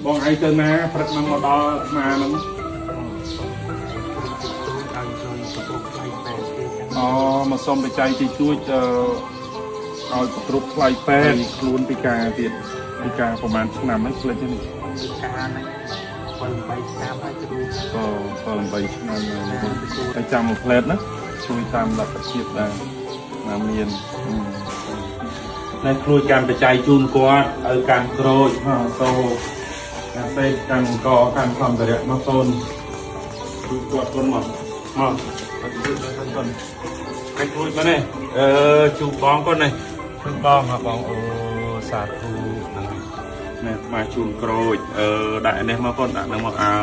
បងឯងទៅណាព្រឹកហ្នឹងមកដល់អាត្មាហ្នឹង ឲ្យជួយប្រកបថ្លៃពេទ្យទៀត អូមកសុំបច្ច័យតិចតួចអឺឲ្យប្រគ្រប់ថ្លៃពេទ្យខ្លួនពិការទៀតពិការប្រហែលឆ្នាំហើយផ្លិចហ្នឹង ពីការហ្នឹង7 8ឆ្នាំហើយគ្រូ ក៏7 8ឆ្នាំហើយហើយចាំមួយផ្លែតណាជួយតាមលទ្ធភាពដែរណាមានណែគ្រួចកាន់បច្ច័យជូនគាត់ឲ្យកាន់ក្រូចមកសូកាន់សេកកាន់អង្គកាន់សម្ភារៈមកសូនជួយគាត់គុណមកមកអត់ជួយគាត់គុណ ឯងគ្រួចមកនេះអឺជូបបងគាត់នេះជូនបងហ่ะបងអូសាធុហ្នឹងនេះមកជូនក្រូចអឺដាក់នេះមកគាត់ដាក់នឹងមកអើ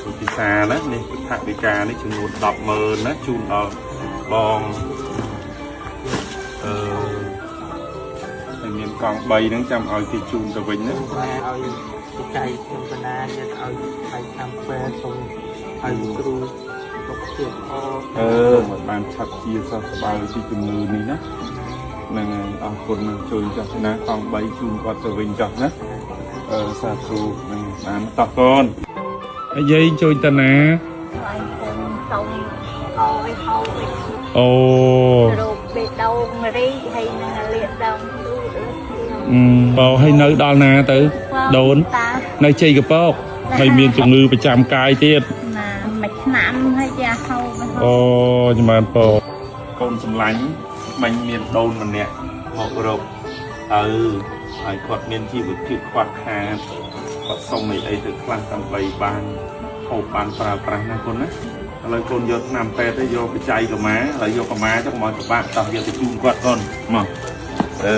សុពិសាណានេះថវិកានេះចំនួន100000ណាជូនដល់បងអឺហើយមានកង់3ហ្នឹងចាំឲ្យគេជូនទៅវិញណា ឲ្យបច្ច័យខ្ញុំកណាយកឲ្យថ្លៃឆ្នាំពេទ្យសូមឲ្យគ្រូសុខភាពល្អ អឺមកបានឆាប់ជាសះស្បើយពីជំងឺនេះណាហ្នឹងហើយអរគុណនឹងជួយចាស់ណាកង់3ជូនគាត់ទៅវិញចាស់ណា អឺសាធុនឹងបានតោះកូនអាយាយជួយតាណា ថ្លៃពងសុំអយហូរ អូ រោគបេះដូងរីកហើយនឹងលាកដងទូ អឺបើឲ្យនៅដល់ណាទៅដូន តា នៅជ័យកពកហើយមានជំងឺប្រចាំកាយទៀត ណាមួយឆ្នាំហើយចាហូរ អូចម្រើនពរកូនសម្លាញ់មិញមានដូនម្នាក់មករកទៅហើយគាត់មានជីវភាពខ្វះខាតគាត់សុំអីអីទៅខ្លះដើម្បីបានហូបបានប្រើប្រាស់ណាកូនណាឥឡូវកូនយកថ្នាំពេទ្យទៅយកបច្ច័យកម៉ាឥឡូវយកកម្មាចុះកុំឲ្យពិបាកតោះយកទៅជូនគាត់កូនមកអឺ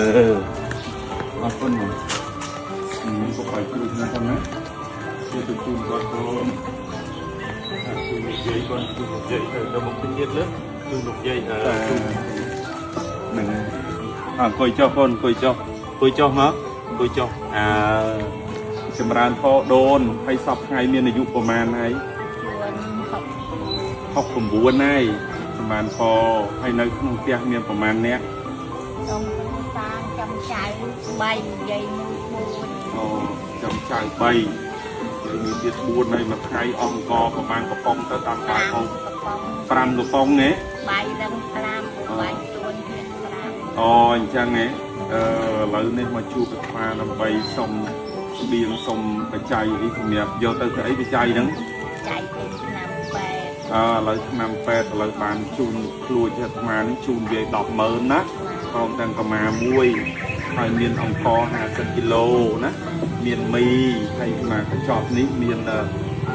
អរគុណមកនេះក៏បាយគ្រូណាកូនណាយកទៅជូនគាត់កូន ជូនលោកយាយកូនជូនលោកយាយទៅដល់មុខទៀតលើជូនលោកយាយអឺជូនហ្នឹងអអង្គុយចុះកូនអង្គុយចុះអង្គុយចុះមកអង្គុយចុះអើចម្រើនពរដូនហើយសពថ្ងៃមានអាយុប្រហែលហើយ ជួន 69ហើយចម្រើនពរហើយនៅក្នុងផ្ទះមានប្រហែលអ្នក ដងសាងចំចៅ3និយាយមួយ4 អូចំចៅ3ហើយមានទៀត4ហើយមួយថ្ងៃអង្គប្រហែលកំប៉ុងទៅតាមបាយហូប កំប៉ុង 5កំប៉ុងហ៎ បាយដឹង5បាយទួនទៀត5 អូអញ្ចឹងហ៎អឺឥឡូវនេះមកជួបអាត្មាដើម្បីសុំស្បៀងសុំបច្ច័យអីសម្រាប់យកទៅធ្វើអីបច្ច័យហ្នឹង ចៃទៅឆ្នាំពេទ្យ អឺឥឡូវឆ្នាំពេទ្យឥឡូវបានជូនក្លួចអាត្មានេះជូនវា100000ណាព្រមទាំងកម្មាមួយហើយមានអង្ករ50គីឡូណាមានមីហើយមកកញ្ចប់នេះមាន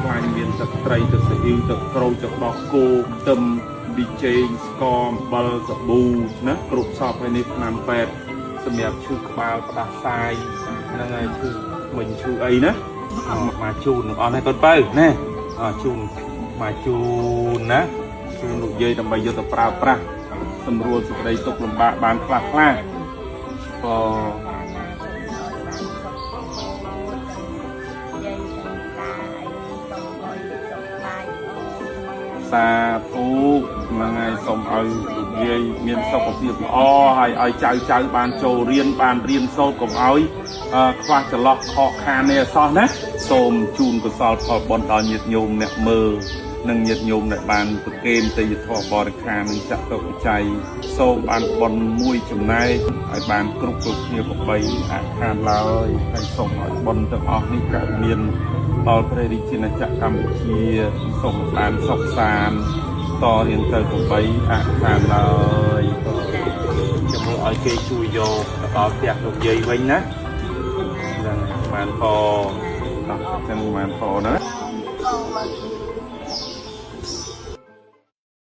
ខ្លាញ់មានទឹកត្រីទឹកស៊ីអ៊ីវទឹកក្រូចទឹកដោះគោខ្ទឹមប៊ីចេងស្ករអំបិលសាប៊ូណាគ្រប់សពហើយនេះឆ្នាំពេទ្យ សម្រាប់ឈឺក្បាលផ្ដាសាយហ្នឹងហើយឈឺមិញឈឺអីណាមកជូនទាំងអស់នេះកូនបើណែអជូនមកជូនណាជូនលោកយាយដើម្បីយកទៅប្រើប្រាស់សម្រួលសេចក្តីទុក្ខលំបាកបានខ្លះខ្លះក៏ តាណាសូមឲ្យបានសុខយាយទាំងតាអីសូមឲ្យសុខបាយអូ សាធុហ្នឹងហើយសូមឲ្យលោកយាយមានសុខភាពល្អហើយឲ្យចៅចៅបានចូលរៀនបានរៀនសូត្រកុំឲ្យខ្វះចន្លោះខកខាននេះអសោះណាសូមជូនកុសលផលបុណ្យដល់ញាតិញោមអ្នកមើលនិងញាតិញោមដែលបានប្រគេនទេយ្យធម៌បរិខារនិងចតុបច្ច័យសូមបានបុណ្យមួយចំណែកឲ្យបានគ្រប់គ្រប់គ្នាប្របីអាខានឡើយហើយសូមឲ្យបុណ្យទាំងអស់នេះកើតមានដល់ព្រះរាជាណាចក្រកម្ពុជាសូមបានសុខសាន្តតរៀងទៅប្របីអាខានឡើយក៏ចាំមើលឲ្យគេជួយយកទៅដល់ផ្ទះលោកយាយវិញណាហ្នឹងហើយបានផតោះចឹងបានផណា អូ